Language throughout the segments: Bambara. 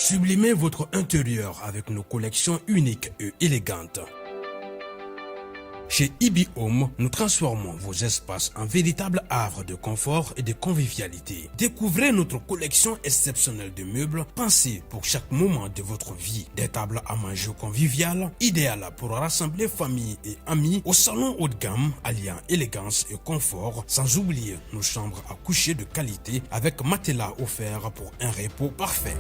Sublimez votre intérieur avec nos collections uniques et élégantes. Chez Ibi Home, nous transformons vos espaces en véritables havres de confort et de convivialité. Découvrez notre collection exceptionnelle de meubles pensés pour chaque moment de votre vie. Des tables à manger conviviales, idéales pour rassembler famille et amis au salon haut de gamme, alliant élégance et confort, sans oublier nos chambres à coucher de qualité avec matelas offert pour un repos parfait.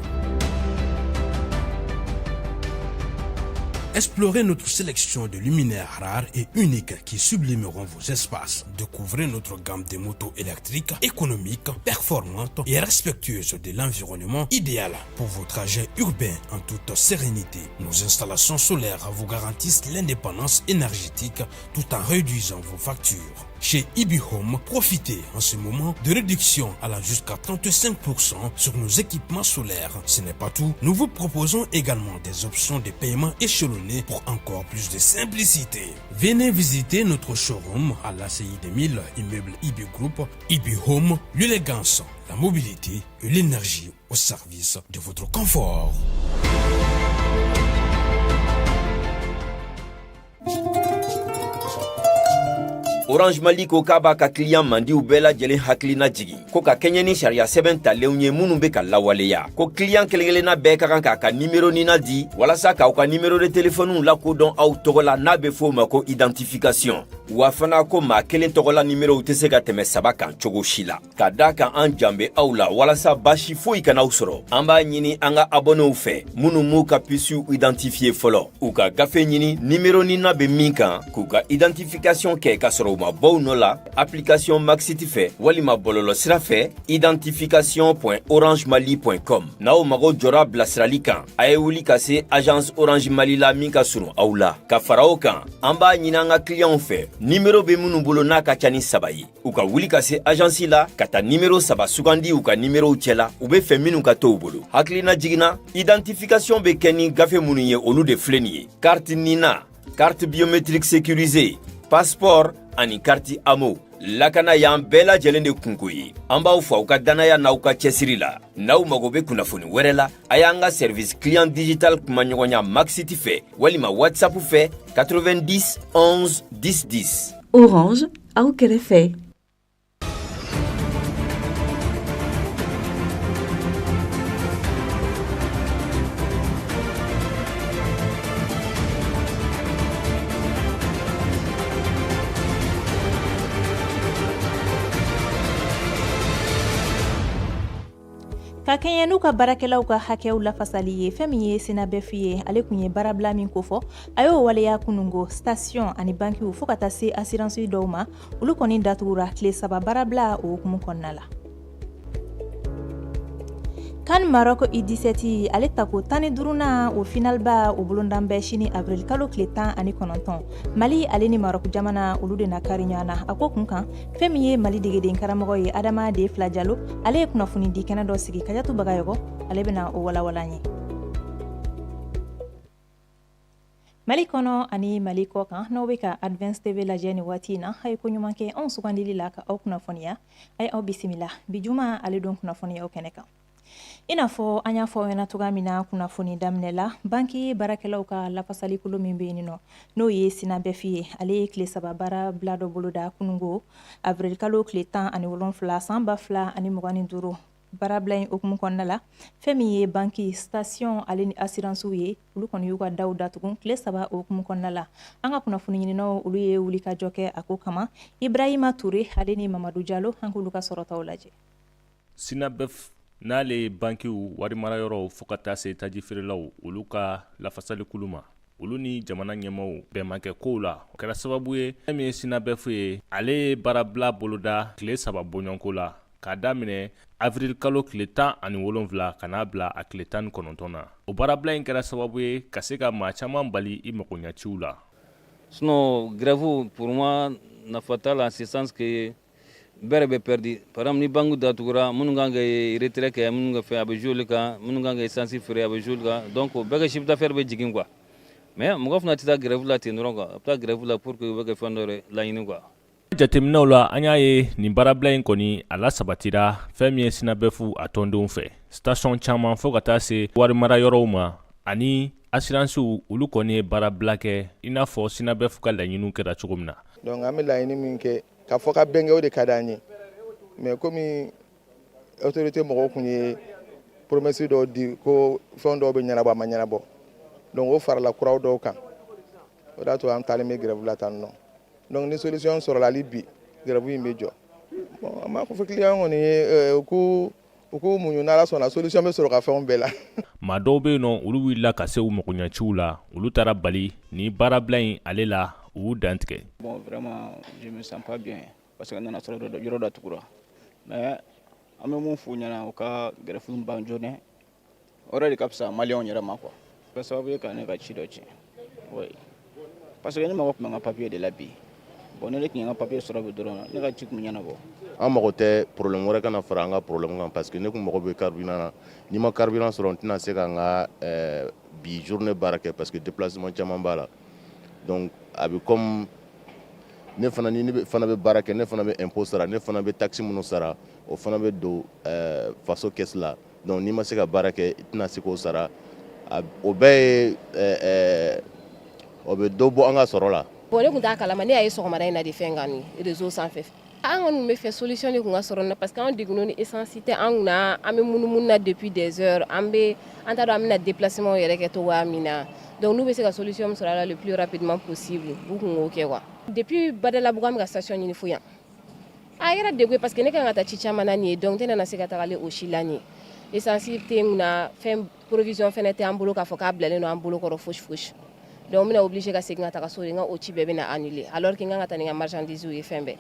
Explorez notre sélection de luminaires rares et uniques qui sublimeront vos espaces. Découvrez notre gamme de motos électriques économiques, performantes et respectueuses de l'environnement, idéal pour vos trajets urbains en toute sérénité. Nos installations solaires vous garantissent l'indépendance énergétique tout en réduisant vos factures. Chez Ibi Home, profitez en ce moment de réductions allant jusqu'à 35% sur nos équipements solaires. Ce n'est pas tout, nous vous proposons également des options de paiement échelonnées pour encore plus de simplicité. Venez visiter notre showroom à l'ACI 2000, immeuble Ibi Group. Ibi Home, l'élégance, la mobilité et l'énergie au service de votre confort. Orange Mali ko k'a b'a ka kiliyan mandiw bɛɛ lajɛlen hakilina jigin ko ka kɛɲɛ ni sariya sɛbɛn talenw ye minnu bɛ ka lawaleya, ko kiliyan kelen-kelenna bɛɛ ka kan k'a ka nimero nina di walasa k'aw ka nimero de telefɔniw lakodɔn aw tɔgɔ la, n'a bɛ f'o ma ko identification. Wa fana ko maa kelen tɔgɔla nimerow tɛ se ka tɛmɛ saba kan cogo si la. Ka da kan an jan bɛ aw la walasa baasi foyi kana aw sɔrɔ, an b'a ɲini an ka abonnew fɛ minnu m'u ka pucew identifier fɔlɔ, u ka gafe ɲini nimero nina bɛ min kan, k'u ka identification kɛ ka sɔrɔ u ma bɔ u nɔ la, application Maxit fɛ walima bɔlɔlɔsira fɛ, identification.orangemali.com. N'aw mago jɔra bilasirali kan, a ye wuli ka se agence Orange Mali la min ka surun aw la. Ka fara o kan, an b'a ɲini an ka kiliyanw fɛ, nimero bɛ minnu bolo n'a ka ca ni saba ye, u ka wuli ka se agence la ka taa nimero saba sugandi u ka nimerow cɛla u be fɛ minnu ka to u bolo. Hakilina jiginna, identification be kɛ ni gafe minnu ye, olu de filɛ nin ye: carte nina, carte biométrique sécurisée, passeport ani carte AMO. Lakana y'an bɛɛ lajɛlen de kunko ye. An b'aw fo aw ka dannaya n'aw ka cɛsiri la. N'aw mago bɛ kunnafoni wɛrɛ la, a y'an ka service client digital kumaɲɔgɔnya Maxit fɛ walima WhatsApp fɛ, 90 11 10 10. Orange, aw kɛrɛfɛ. Ka kɛɲɛ n'u ka baarakɛlaw ka hakɛw lafasali ye, fɛn min ye SYNABEF ye, ale tun ye baarabila min kofɔ, a y'o waleya kunungo. Station ani bankiw, fo ka taa se assurance dɔw ma, olu kɔni datugura tile 3 baarabila o hukumu kɔnɔna la. CAN Maroc U17, ale tako 15nan, o finalba o bolondan bɛ sini avril kalo tile 19. Mali ale ni Maroc jamana, olu de na kari ɲɔgɔn na. A ko kun kan, fɛn min ye Mali degeden karamɔgɔ ye, Adama de Fila Jalo, ale ye kunnafoni di kɛnɛ dɔ sigi. Kajatu Bagayɔgɔ, ale bɛna o walawala ye. Mali kɔnɔ ani Mali kɔ kan, n'aw bɛ ka Advance TV lajɛ nin waati in na, a ye ko ɲuman kɛ anw sugandili la ka aw kunnafoniya. A ye aw bisimila bi juma ale don kunnafoniyaw kɛnɛ kan. I n'a fɔ an y'a fɔ aw ɲɛna cogoya min na kunnafoni daminɛ la, banki baarakɛlaw ka lafasalikulu min bɛ yen nɔ, n'o ye SYNABEF ye, ale ye tile 3 baara bila dɔ boloda kunungo avril kalo tile 17 san 2025. Baarabila in hukumu kɔnɔna la, fɛn min ye banki, station ale ni assurance ye, olu kɔni y'u ka daw datugu tile 3 o hukumu kɔnɔna la. An ka kunnafoni ɲininaw, olu ye wulikajɔ kɛ a ko kama. Ibrahima Toure ale ni Mamadu Jalo, an k'olu ka sɔrɔtaw lajɛ. SYNABEF, n'ale ye bankiw, warimarayɔrɔw, fo ka taa se tajifeerelaw, olu ka lafasalikulu ma, olu ni jamana ɲɛmaaw bɛn ma kɛ kow la. O kɛra sababu ye, fɛn min ye SYNABEF ye, ale ye baarabila boloda tile 3 bɔɲɔgɔnko la, k'a daminɛ avril kalo tile 17 ka n'a bila a tile 19 na. O baarabila in kɛra sababu ye ka se ka maa caman bali i magoɲaciw la. Sinon, grève, pour moi, nafa t'a la, en ce sens que bɛɛ de bɛ perdu. Par exemple, ni banque datugura, minnu kan ka retrait kɛ, minnu ka fɛn, a bɛ jouer olu kan, minnu kan ka essence feere, a bɛ jouer olu kan. Donc bɛɛ ka chiffre d'affaires bɛ jigin quoi. Mais mɔgɔ fana tɛ taa grève la ten dɔrɔn quoi, a bɛ taa grève la pour que u bɛ kɛ fɛn dɔ de laɲini quoi. Jateminɛw la, an y'a ye nin baarabila in kɔni, a lasabatira fɛn min ye SYNABEF a tɔndenw fɛ, station caman fo ka taa se warimara yɔrɔw ma ani assurancew, olu kɔni ye baarabila kɛ i n'a fɔ SYNABEF ka laɲiniw kɛra cogo min na. Donc an bɛ laɲini min kɛ, ka fɔ ka bɛn kɛ, o de ka di an ye. Mais komi autorité mɔgɔw tun ye promesse dɔw di ko fɛn dɔw bɛ ɲɛnabɔ, a ma ɲɛnabɔ, donc o farala kuraw dɔw kan, o de y'a to an taalen bɛ grève la tan nɔ. Donc ni solution sɔrɔla hali bi, grève in bɛ jɔ. Bon, an b'a fɔ client kɔni ye u k'u muɲu, n'Ala sɔnna, solution bɛ sɔrɔ ka fɛnw bɛɛ la. Maa dɔw bɛ yen nɔ, olu wulila ka se u magoɲɛciw la, olu taara bali ni baarabila in ale la, u y'u dantigɛ. Bon, vraiment, je me sens pas bien parce que n nana sɔrɔ yɔrɔ datugura. Mais an bɛ mun f'u ɲɛna, u ka grève ban joona, o yɛrɛ de ka fisa maliyɛnw yɛrɛ ma quoi. Kɛ sababu ye ka ne ka ci dɔ tiɲɛ, oui, parce que ne mago tun bɛ n ka papier de la bi. Bon, ne tun ye n ka papier sɔrɔ bi dɔrɔn, ne ka ci tun bɛ ɲɛnabɔ. An mago tɛ problème wɛrɛ kana fara an ka problème kan, parce que ne kun mago bɛ carburant na. N'i ma carburant sɔrɔ, n tɛna se ka n ka bi journée baara kɛ, parce que déplacement caman b'a la. Donc a bɛ comme ne fana, ni ne fana bɛ baara kɛ, ne fana bɛ impôt sara, ne fana bɛ taxe minnu sara, o fana bɛ don faso caisse la. Donc n'i ma se ka baara kɛ, i tɛna se k'o sara. O bɛɛ ye o bɛ dɔ bɔ an ka sɔrɔ la. Bon, ne tun t'a kalama, ne y'a ye sɔgɔmada in na de, fɛn kan ni réseau sanfɛ. An kɔni bɛ fɛ solution de tun ka sɔrɔ na, parce que an degunnen ni essence tɛ an kunna, an bɛ munumunu na depuis des heures, an bɛ an t'a dɔn an bɛna déplacement yɛrɛ kɛ cogoya min na. Donc n'u bɛ se ka solution min sɔrɔ a la le plus rapidement possible, u kun k'o kɛ quoi. Depuis Badalabugu, an bɛ ka station ɲini fo yan. A yɛrɛ degun ye, parce que ne kan ka taa ci caman na nin ye, donc n tɛna se ka tagalen o si la nin ye. Essence tɛ n kunna, fɛn provision fɛnɛ tɛ an bolo k'a fɔ k'a bilalen don an bolo kɔrɔ, fosi fosi. Donc n bɛna obligé ka segin ka taga so de, n ka o ci bɛɛ bɛna annuler, alors que n kan ka taa ni n ka marchandise ye, fɛn bɛɛ.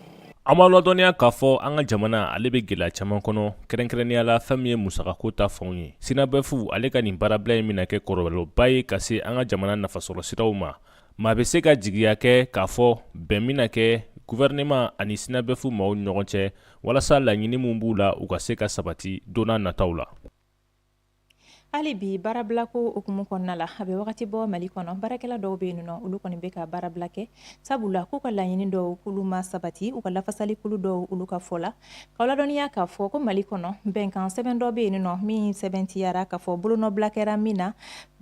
An b'a ladɔnniya k'a fɔ an ka jamana ale bɛ gɛlɛya caman kɔnɔ, kɛrɛnkɛrɛnnenya la fɛn min ye musakako ta fanw ye. SYNABEF ale ka nin baarabila in bɛna kɛ kɔlɔlɔba ye ka se an ka jamana nafasɔrɔ siraw ma. Maa bɛ se ka jigiya kɛ k'a fɔ bɛn bɛna kɛ gouvernement ani SYNABEF maaw ni ɲɔgɔn cɛ, walasa laɲini min b'u la, u ka se ka sabati don n'a nataw la. Hali bi baarabilako hukumu kɔnɔna la, a bɛ wagati bɔ, Mali kɔnɔ, baarakɛla dɔw bɛ yen nɔ, olu kɔni bɛ ka baarabila kɛ, sabula k'u ka laɲini dɔw k'olu ma sabati u ka lafasalikulu dɔw olu ka fɔ la. K'aw ladɔnniya k'a fɔ ko Mali kɔnɔ, bɛnkan sɛbɛn dɔ bɛ yen nɔ min sɛbɛntiyara k'a fɔ bolonɔbila kɛra min na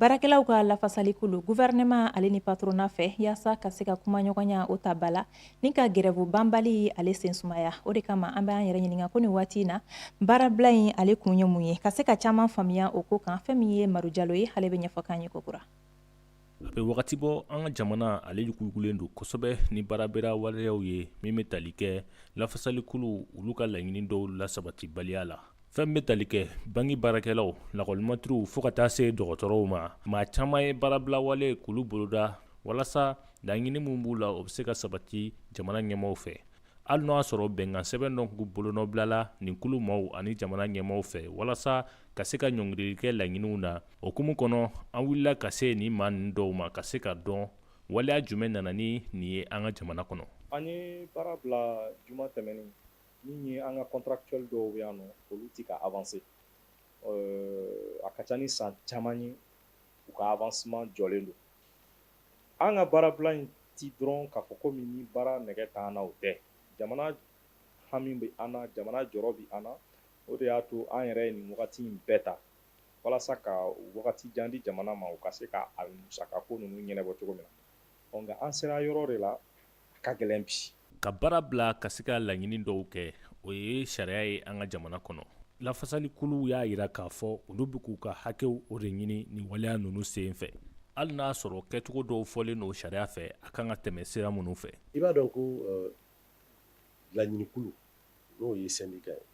baarakɛlaw ka lafasalikulu, gouvernement ale ni patronat fɛ, yaasa ka se ka kumaɲɔgɔnya o ta ba la ni ka grève banbali ale sen sumaya. O de kama an bɛ an yɛrɛ ɲininka ko nin waati in na, baarabila in ale kun ye mun ye? Ka se ka caman faamuya o ko kan, fɛn min ye Madu Jalo ye, ale bɛ ɲɛfɔ k'an ye kokura. A bɛ wagati bɔ, an ka jamana ale yuguyugulen don kosɛbɛ ni baarabila waleyaw ye min bɛ tali kɛ lafasalikulu olu ka laɲini dɔw lasabatibaliya la. Fɛn bɛ tali kɛ banki baarakɛlaw, lakɔlimɛtiriw, fo ka taa se dɔgɔtɔrɔw ma, maa caman ye baarabila wale k'olu boloda walasa laɲini min b'u la, o bɛ se ka sabati jamana ɲɛmaaw fɛ. Hali n'o y'a sɔrɔ bɛnkan sɛbɛn dɔ k'u bolonɔbilala nin kulu maaw ani jamana ɲɛmaaw fɛ walasa ka se ka ɲɔngirili kɛ laɲiniw na, o hukumu kɔnɔ, an wulila ka se nin maa ninnu dɔw ma ka se ka dɔn waleya jumɛn nana ni nin ye an ka jamana kɔnɔ. An ye baara bila juma tɛmɛnen min ye, an ka contractuel dɔw bɛ yan nɔ, olu tɛ ka avancer. A ka ca ni san caman ye, u ka avancement jɔlen don. An ka baarabila in ti dɔrɔn k'a fɔ komi ni baara nɛgɛ t'an na, o tɛ. Jamana hami bɛ an na, jamana jɔrɔ bɛ an na. O de y'a to an yɛrɛ ye nin wagati in bɛɛ ta walasa ka wagati jan di jamana ma, u ka se ka a musakako ninnu ɲɛnabɔ cogo min na. Nka an sera yɔrɔ de la, a ka gɛlɛn bi. Ka baara bila ka se ka laɲini dɔw kɛ, o ye sariya ye an ka jamana kɔnɔ. Lafasalikuluw y'a jira k'a fɔ olu bɛ k'u ka hakɛw o de ɲini nin waleya ninnu sen fɛ, hali n'a sɔrɔ kɛcogo dɔw fɔlen don sariya fɛ, a kan ka tɛmɛ sira minnu fɛ. I b'a dɔn ko laɲinikulu, n'o ye syndicat ye,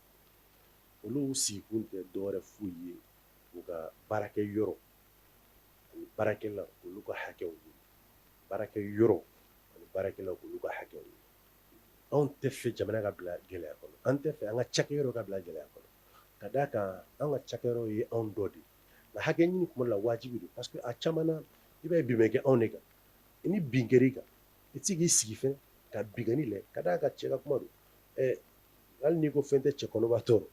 olu sigikun tɛ dɔwɛrɛ foyi ye u ka baarakɛ yɔrɔ ani baarakɛla olu ka hakɛw ɲini, baarakɛ yɔrɔ ani baarakɛlaw olu ka hakɛw ɲini. Anw tɛ fɛ jamana ka bila gɛlɛya kɔnɔ, an tɛ fɛ an ka cakɛyɔrɔ ka bila gɛlɛya kɔnɔ, ka d'a kan an ka cakɛyɔrɔ ye anw dɔ de ye. Nka hakɛ ɲini kuma la, wajibi don, parce que a caman na, i b'a ye bin bɛ kɛ anw de kan. Ni bin kɛra i kan, i tɛ se k'i sigi fɛn ka binkanni lajɛ, ka d'a kan cɛ ka kuma don. Hali n'i ko fɛn tɛ cɛ kɔnɔba tɔɔrɔ,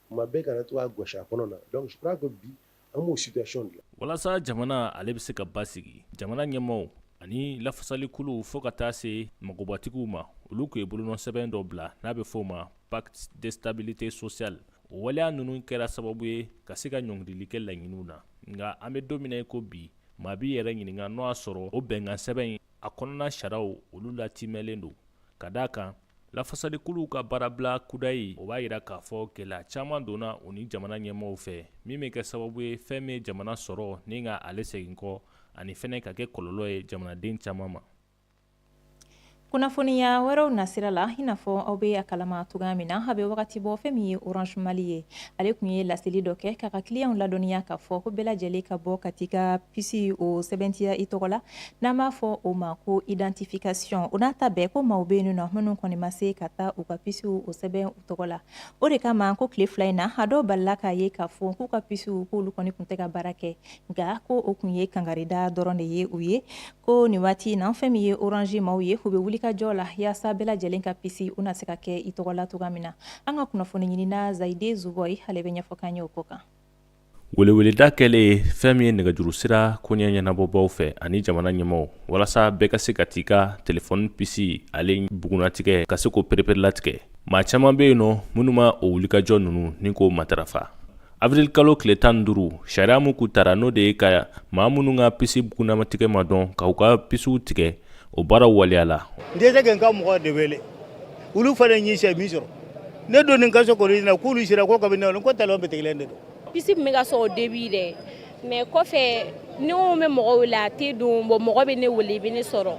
kuma bɛɛ kana to k'a gosi a kɔnɔ na. Donc je crois que bi an b'o situation de la. Walasa jamana ale bɛ se ka basigi, jamana ɲɛmaaw Ani lafasalikuluw fo ka taa se magobatigiw ma, olu tun ye bolonɔsɛbɛn dɔ bila n'a bɛ fɔ o ma pacte de stabilité sociale. O waleya ninnu kɛra sababu ye ka se ka ɲɔngirili kɛ laɲiniw na. Nka an bɛ don min na i ko bi, maa b'i yɛrɛ ɲininka n'o y'a sɔrɔ o bɛnkansɛbɛn in a kɔnɔna sariyaw olu latimɛlen don, ka d'a kan lafasalikuluw ka baarabila kudayi, o b'a jira k'a fɔ gɛlɛya caman donna u ni jamana ɲɛmaaw fɛ, min bɛ kɛ sababu ye fɛn min ye jamana sɔrɔ ni ka ale segin kɔ, ani fɛnɛ ka kɛ kɔlɔlɔ ye jamanaden caman ma. Kunnafoniya wɛrɛw nasira la, i n'a fɔ aw bɛ a kalama cogoya min na, a bɛ wagati bɔ, fɛn min ye Orange Mali ye, ale tun ye laseli dɔ kɛ k'a ka kiliyanw ladɔnniya k'a fɔ ko bɛɛ lajɛlen ka bɔ ka t'i ka puce o sɛbɛntiya i tɔgɔ la, n'an b'a fɔ o ma ko identification. O n'a ta bɛɛ, ko maaw bɛ yen nɔ minnu kɔni ma se ka taa u ka puce o sɛbɛn u tɔgɔ la. O de kama ko tile 2 in na, a dɔw balila k'a ye k'a fɔ k'u ka puce k'olu kɔni tun tɛ ka baara kɛ, nka ko o tun ye kangarida dɔrɔn de ye u ye. Ko nin waati in na, fɛn min ye Orange maaw ye, u bɛ wuli ka jɔ la yaasa bɛɛ lajɛlen ka puce u na se ka kɛ i tɔgɔ la cogoya min na. An ka kunnafoni ɲinina Zayide Zubɔyi, ale bɛ ɲɛfɔ k'an ye o ko kan. Weleweleda kɛlen fɛn min ye nɛgɛjuru sira koɲɛ ɲɛnabɔbaw fɛ ani jamana ɲɛmaaw, walasa bɛɛ ka se ka t'i ka telefɔni puce ale bugunnatigɛ ka se k'o pereperelatigɛ. Maa caman bɛ yen nɔ minnu ma o wulikajɔ ninnu ni k'o matarafa. Avril kalo tile 15, sariya min kun tara, n'o de ye ka maa minnu ka puce bugunnatigɛ ma dɔn ka u ka pucew tigɛ, o baaraw waleyala. N tɛ se ka n ka mɔgɔ de wele, olu fana ɲi sɛ min sɔrɔ ne don nin kaso kɔni na, k'olu sera ko kabini ne ko talon bɛ tigɛlen de don. Puce tun bɛ ka sɔn au début dɛ, mais kɔfɛ ni ko bɛ mɔgɔ wele, a tɛ don. Bon, mɔgɔ bɛ ne wele, i bɛ ne sɔrɔ,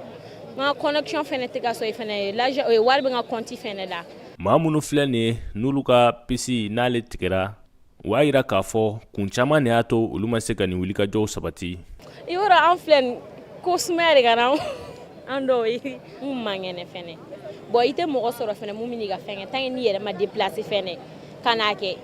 n ka connexion fana tɛ ka sɔn i fana ye, wari bɛ n ka compte fana la. Maa minnu filɛ nin ye, n'olu ka puce n'ale tigɛra, u y'a jira k'a fɔ kun caman de y'a to olu ma se ka nin wulikajɔw sabati. I yɔrɔ, an filɛ nin ko sumaya de ka na an dɔw ye, mun man kɛnɛ fɛnɛ. Bon, i tɛ mɔgɔ sɔrɔ fɛnɛ mun bɛ n'i ka fɛn kɛ tant que n'i yɛrɛ ma déplacer fɛnɛ ka n'a kɛ.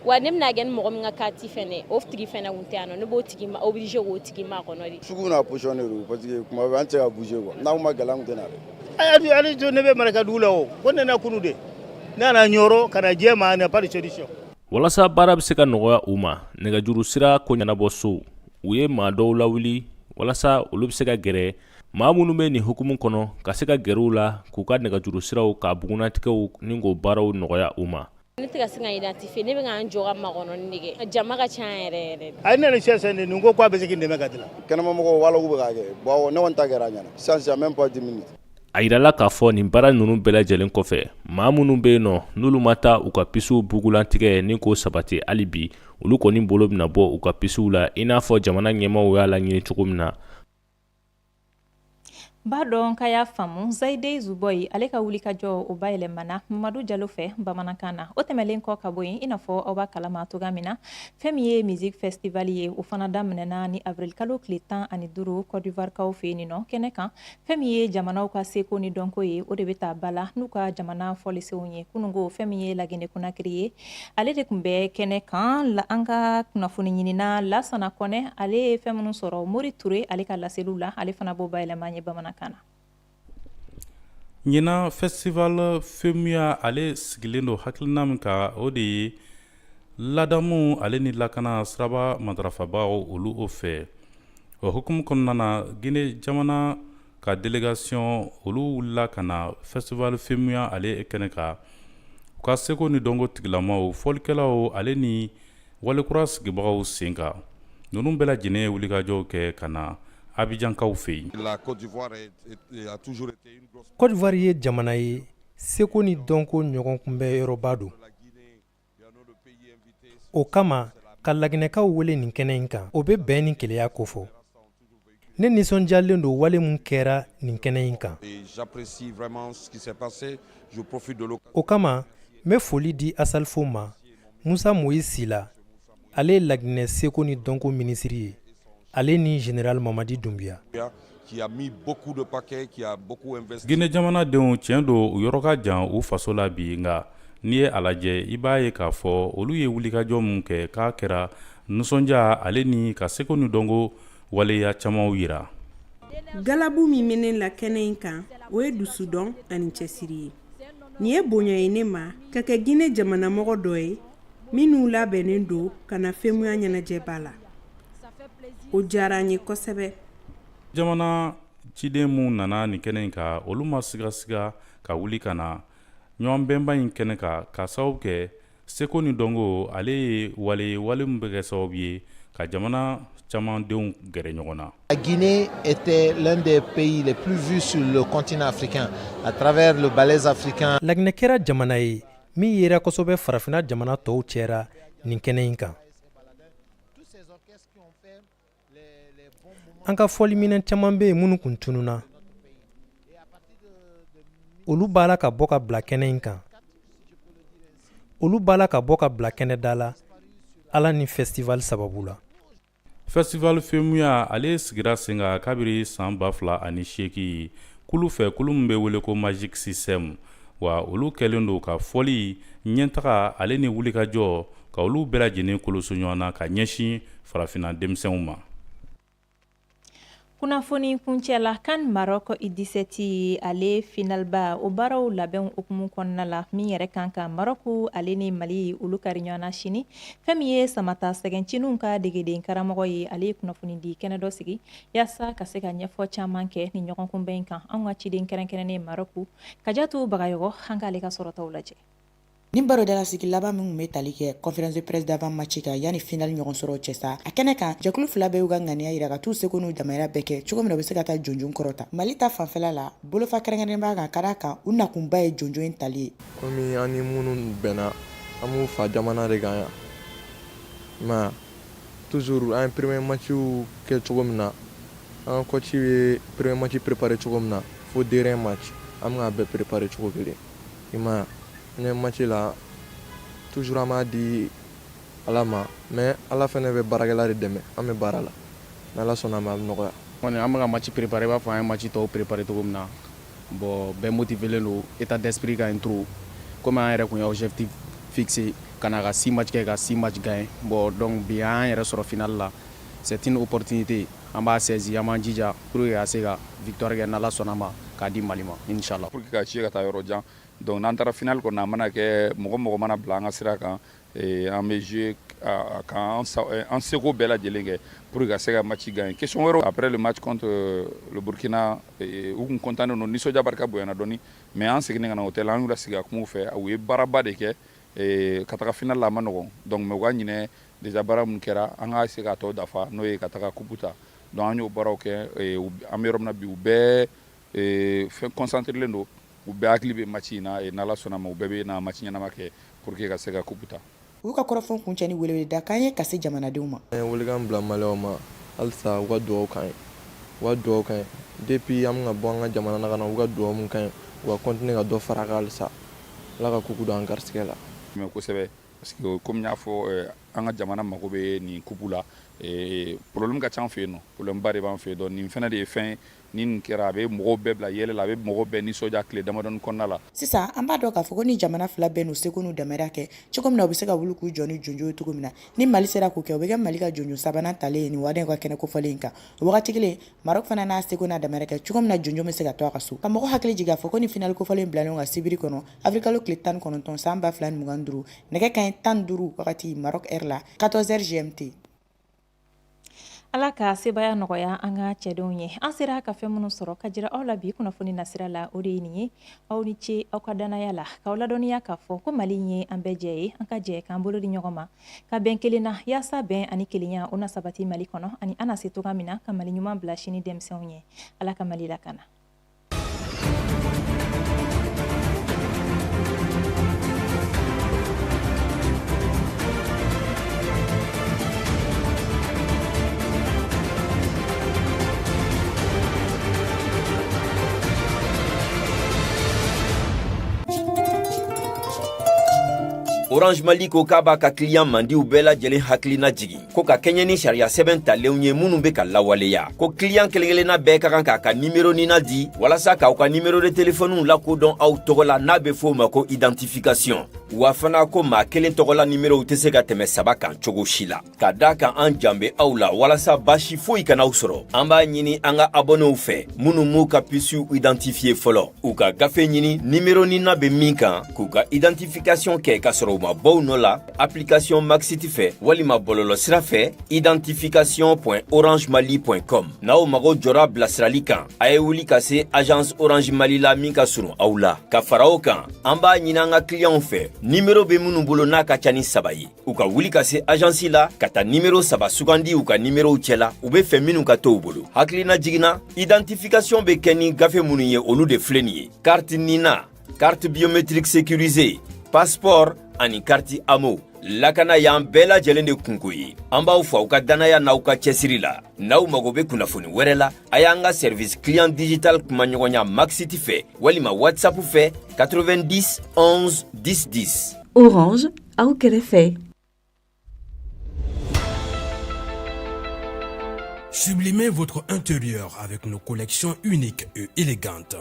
Wa ne bɛna kɛ ni mɔgɔ min ka carte fɛnɛ, o tigi fɛnɛ kun tɛ yan nɔ, ne b'o tigi ma obligé k'o tigi makɔnɔ de. Sugu n'a position de don, parce que kuma bɛɛ an tɛ se ka bouger quoi. N'a kun ma gɛlɛya, an kun tɛ na dɛ. Hali ne bɛ Marakadugu la, o ko ne na kunu de, ne nana Ɲɔrɔ ka na jɛ ma, n'a pas de solution. Walasa baara bɛ se ka nɔgɔya u ma, nɛgɛjuru sira ko ɲɛnabɔ so, u ye maa dɔw lawuli walasa olu bɛ se ka gɛrɛ maa minnu bɛ nin hukumu kɔnɔ, ka se ka gɛrɛ u la k'u ka nɛgɛjuru siraw ka bugunnatigɛw ni k'o baaraw nɔgɔya u ma. Ne tɛ ka se ka identifier, ne bɛ ka n jɔ ka makɔnɔni de kɛ, jama ka ca yɛrɛ yɛrɛ. A ye ne ni sisan de nin ko k'a bɛ se k'i dɛmɛ ka dilan. Kɛnɛmamɔgɔw wala k'u bɛ k'a kɛ. Bon, ne kɔni ta kɛra a ɲɛna sisan sisan, même pas 10 minutes. A yirala k'a fɔ nin baara ninnu bɛɛ lajɛlen kɔfɛ, maa minnu bɛ yen nɔ n'olu ma taa u ka pucew bugulantigɛ ni k'o sabati hali bi, olu kɔni bolo bɛna bɔ u ka pucew la, i n'a fɔ jamana ɲɛmaaw y'a laɲini cogo min na. B'a dɔn k'a y'a faamu. Zayide Zubɔyi, ale ka wulikajɔ o bayɛlɛmana Mamadu Jalo fɛ bamanankan na. O tɛmɛlen kɔ ka bɔ yen, i n'a fɔ aw b'a kalama cogoya min na, fɛn min ye musique festival ye, o fana daminɛna ni avril kalo tile 15 Côte d'Ivoire kaw fɛ yen nɔ. Kɛnɛ kan, fɛn min ye jamanaw ka seko ni dɔnko ye, o de bɛ taa ba la n'u ka jamana fɔlisenw ye. Kununko, fɛn min ye Laginɛ Konakiri ye, ale de tun bɛ kɛnɛ kan. An ka kunnafoni ɲinina Lasana Kɔnɛ, ale ye fɛn minnu sɔrɔ Mori Ture ale ka laseliw la, ale fana b'o bayɛlɛma ye bamanankan na. Ɲinan festival Femuya, ale sigilen don hakilina min kan, o de ye ladamu ale ni lakana siraba matarafabaaw olu o fɛ. O hukumu kɔnɔna na, Guinée jamana ka délégation olu wulila ka na festival Femuya ale kɛnɛ kan, u ka seko ni dɔnko tigilamaw, fɔlikɛlaw ale ni walekura sigibagaw sen kan. Ninnu bɛɛ lajɛlen ye wulikajɔw kɛ ka na Abidjankaw fɛ yen. Côte d'Ivoire ye jamana ye, seko ni dɔnko ɲɔgɔn kunbɛn yɔrɔba don. O kama, ka laginɛkaw wele nin kɛnɛ in kan, o bɛ bɛn ni kelenya kofɔ. Ne nisɔndiyalen don wale min kɛra nin kɛnɛ in kan. O kama, n bɛ foli di Asalfo ma, Musa Moyi Sila, ale ye Laginɛ seko ni dɔnko minisiri ye, ale ni général Mamadi Dunbiya. Guinée jamanadenw, tiɲɛ don u yɔrɔ ka jan u faso la bi, nka n'i ye a lajɛ, i b'a ye k'a fɔ olu ye wulikajɔ min kɛ, k'a kɛra nisɔndiya ale ni ka seko ni dɔnko waleya camanw yira. Galabu min bɛ ne la kɛnɛ in kan, o ye dusudɔn ani cɛsiri ye. Nin ye bonya ye ne ma ka kɛ Guinée jamanamɔgɔ dɔ ye minnu labɛnnen don ka na Femuya ɲɛnajɛba la. O diyara n ye kosɛbɛ. Jamana Ciden minnu nana nin kɛnɛ in kan, olu ma sigasiga ka wuli ka na ɲɔgɔnbɛnba in kɛnɛ kan, ka sababu kɛ seko ni dɔnko ale ye wale ye, wale min bɛ kɛ sababu ye ka jamana caman denw gɛrɛ ɲɔgɔn na. La Guinée était l'un des pays les plus vus sur le continent africain à travers le ballet africain. Laginɛ kɛra jamana ye min yera kosɛbɛ farafinna jamana tɔw cɛra nin kɛnɛ in kan. An ka fɔliminɛn caman bɛ yen minnu kun tununna, olu b'a la ka bɔ ka bila kɛnɛ in kan, olu b'a la ka bɔ ka bila kɛnɛda la ala ni festival sababu la. Festival Femuya ale sigira sen kan kabiri san 2008 kulu fɛ, kulu min bɛ wele ko Magic System. Wa olu kɛlen don ka fɔli ɲɛtaga ale ni wulikajɔ ka olu bɛɛ lajɛlen koloso ɲɔgɔn na ka ɲɛsin farafinna denmisɛnw ma. Kunnafoni kuncɛ la, CAN Maroc U17 ale finalba o baaraw labɛnw hukumu kɔnɔna la, min yɛrɛ kan ka Maroc ale ni Mali olu kari ɲɔgɔn na sini, fɛn min ye Samata Sɛgɛncininw ka degeden karamɔgɔ ye, ale ye kunnafoni di kɛnɛ dɔ sigi yaasa ka se ka ɲɛfɔ caman kɛ ni ɲɔgɔn kunbɛn in kan. Anw ka ciden kɛrɛnkɛrɛnnen Maroc, Kajatu Bagayɔgɔ, an k'ale ka sɔrɔtaw lajɛ. Nin barodalasigi laban min bɛ tali kɛ conférence de presse d'avant match kan yanni final ɲɔgɔn sɔrɔ cɛ sa, a kɛnɛ kan, jɛkulu fila bɛɛ y'u ka ŋaniya yira ka t'u seko n'u damayira bɛɛ kɛ cogo min na u bɛ se ka taa jonjon kɔrɔta. Mali ta fanfɛla la, bolofa kɛrɛnkɛrɛnnen b'a kan ka d'a kan u nakunba ye jonjon in tali ye. Komi an ni minnu bɛnna, an b'u fa jamana de kan yan mais toujours an ye premier match kɛ cogo min na, an ka coach ye premier match préparé cogo min na fo dernier match, an bɛ k'a bɛɛ préparé cogo kelen, i m'a ye. An match la, toujours an b'a di Ala ma, mais Ala fana bɛ baarakɛla de dɛmɛ. An bɛ baara la, n'Ala sɔnna a ma, a bɛ nɔgɔya. Kɔni an bɛ ka match préparer i b'a fɔ an ye match tɔw préparer cogo min na. Bon, bɛɛ motivé don, état d'esprit ka ɲi trop, komi an yɛrɛ tun ye objectif fixé ka na ka 6 match kɛ, ka 6 match gagné. Bon, donc bi an yɛrɛ sɔrɔ finale la, c'est une opportunité, an b'a saisi, an b'an jija pour que ka se ka victoire kɛ, n'Ala sɔnna ma, k'a di Mali ma, inchallah. Pour que ka ci ka taa yɔrɔ jan, donc n'an taara finale kɔnɔ, a mana kɛ mɔgɔ mɔgɔ mana bila an ka sira kan, an bɛ jouer k'an an seko bɛɛ lajɛlen kɛ pour que ka se ka match gagner. Question wɛrɛ, après le match contre le Burkina, u kun content don, nisɔndiya barika bonyana dɔɔni, mais an seginnen ka na hôtel, an y'u lasigi ka kuma u fɛ. U ye baaraba de kɛ ka taga finale la, a ma nɔgɔn. Donc mais u ka ɲinɛ déjà baara mun kɛra, an ka se k'a tɔ dafa, n'o ye ka taga coupe ta. Donc an y'o baaraw kɛ. An bɛ yɔrɔ min na bi, u bɛɛ fɛn concentré len don, u bɛɛ hakili bɛ match in na. N'Ala sɔnna ma, u bɛɛ bɛ na match ɲɛnama kɛ pour que ka se ka coupe ta. U y'u ka kɔrɔfɔ kuncɛ ni weleweledakan ye ka se jamanadenw ma. An ye welekan bila maliyɛnw ma halisa, u ka dugawu k'an ye, u ka dugawu k'an ye. Depuis an bɛ ka bɔ an ka jamana na ka na, u ka dugawu mun k'an ye, u ka continuer ka dɔ fara a kan halisa. Ala ka coupe don an garisigɛ la. Mais kosɛbɛ, parce que komi n y'a fɔ, an ka jamana mago bɛ nin coupe la. Problème ka ca an fɛ yen nɔ, problème ba de b'an fɛ yen. Donc nin fana de ye fɛn ni nin kɛra, a bɛ mɔgɔw bɛɛ bila yɛlɛ la, a bɛ mɔgɔw bɛɛ nisɔndiya tile damadɔni kɔnɔna la. Sisan an b'a dɔn k'a fɔ ko ni jamana fila bɛɛ n'u seko n'u damayira kɛ cogo min na, u bɛ se ka wuli k'u jɔ ni jonjon ye cogo min na. Ni Mali sera k'o kɛ, o bɛ kɛ Mali ka jonjon sabanan talen ye nin waati ka kɛnɛ kofɔlen in kan. O wagati kelen, Maroc fana n'a seko n'a damayira kɛ cogo min na, jonjon bɛ se ka to a ka so. Ka mɔgɔ hakili jigin k'a fɔ ko ni finale kofɔlen bilalen ka sibiri kɔnɔ, avril kalo tile 19 san 2025, nɛgɛ kanɲɛ 15 wagati Maroc heure la, 14h GMT. Ala ka sebaya nɔgɔya an ka cɛdenw ye. An sera ka fɛn minnu sɔrɔ ka jira aw la bi kunnafoni nasira la, o de ye nin ye. Aw ni ce aw ka danaya la. K'aw ladɔnniya k'a fɔ ko Mali ye an bɛɛ jɛ ye, an ka jɛ k'an bolo di ɲɔgɔn ma ka bɛn kelen na, yaasa bɛn ani kelenya o na sabati Mali kɔnɔ, ani an na se toga min na ka Mali ɲuman bila sini denmisɛnw ye. Ala ka Mali lakana. Orange Mali ko k'a b'a ka client mandiw bɛɛ lajɛlen hakilina jigin ko ka kɛɲɛ ni sariya sɛbɛn talenw ye minnu bɛ ka lawaleya, ko client kelen-kelenna bɛɛ ka kan k'a ka nimero nina di walasa k'aw ka nimero de telefɔniw lakodɔn aw tɔgɔ la, n'a bɛ f'o ma ko identification. Wa fana ko maa kelen tɔgɔla nimerow tɛ se ka tɛmɛ saba kan cogo si la. Ka da kan an jan bɛ aw la walasa baasi foyi kana aw sɔrɔ. An b'a ɲini an ka abonnew fɛ minnu m'u ka puces identifier fɔlɔ, u ka gafe ɲini nimero nina bɛ min kan, k'u ka identification kɛ k'a sɔrɔ u ma bɔ u nɔ la application Maxit fɛ walima bɔlɔlɔsira fɛ identification.orangemali.com. N'aw mago jɔra bilasirali kan, a ye wuli ka se agence Orange Mali la min ka surun aw la. Ka fara o kan, an b'a ɲini an ka clientw fɛ, nimero bɛ minnu bolo n'a ka ca ni saba ye, u ka wuli ka se agence la ka taa nimero saba sugandi u ka nimerow cɛla u bɛ fɛ minnu ka to u bolo. Hakilina jiginna, identification bɛ kɛ ni gafe minnu ye, olu de filɛ nin ye: carte nina, carte biométrique sécurisée, passeport ani carte AMO. Lakana y'an bɛɛ lajɛlen de kunko ye. An b'aw fo aw ka dannaya n'aw ka cɛsiri la. N'aw mago bɛ kunnafoni wɛrɛ la, a y'an ka service client digital kumaɲɔgɔnya Maxit fɛ walima WhatsApp fɛ 90 11 10 10. Orange, aw kɛrɛfɛ. Sublimez votre intérieur avec nos collections uniques et élégantes.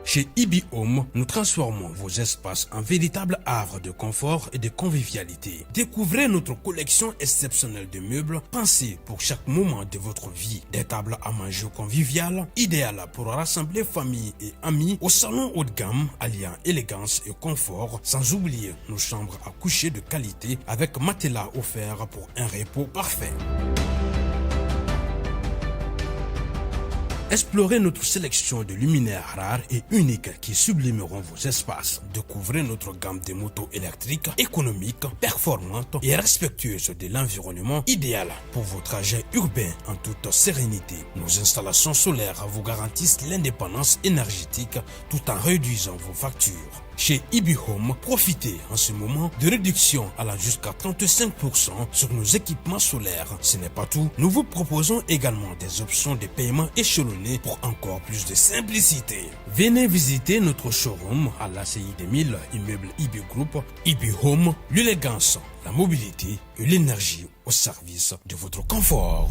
Chez Ibi Home, nous transformons vos espaces en véritables havres de confort et de convivialité. Découvrez notre collection exceptionnelle de meubles pensés pour chaque moment de votre vie. Des tables à manger conviviales, idéales pour rassembler famille et amis au salon haut de gamme, alliant élégance et confort, sans oublier nos chambres à coucher de qualité avec matelas offert pour un repos parfait. Explorez notre sélection de luminaires rares et uniques qui sublimeront vos espaces. Découvrez notre gamme de motos électriques, économiques, performantes et respectueuses de l'environnement, idéal pour vos trajets urbains en toute sérénité. Nos installations solaires vous garantissent l'indépendance énergétique tout en réduisant vos factures. Chez Ibi Home, profitez en ce moment de réduction allant jusqu'à 35% sur nos équipements solaires. Ce n'est pas tout, nous vous proposons également des options de paiement échelonnées pour encore plus de simplicité. Venez visiter notre showroom à l'ACI 2000, immeuble Ibi Group. Ibi Home, l'élégance, la mobilité et l'énergie au service de votre confort.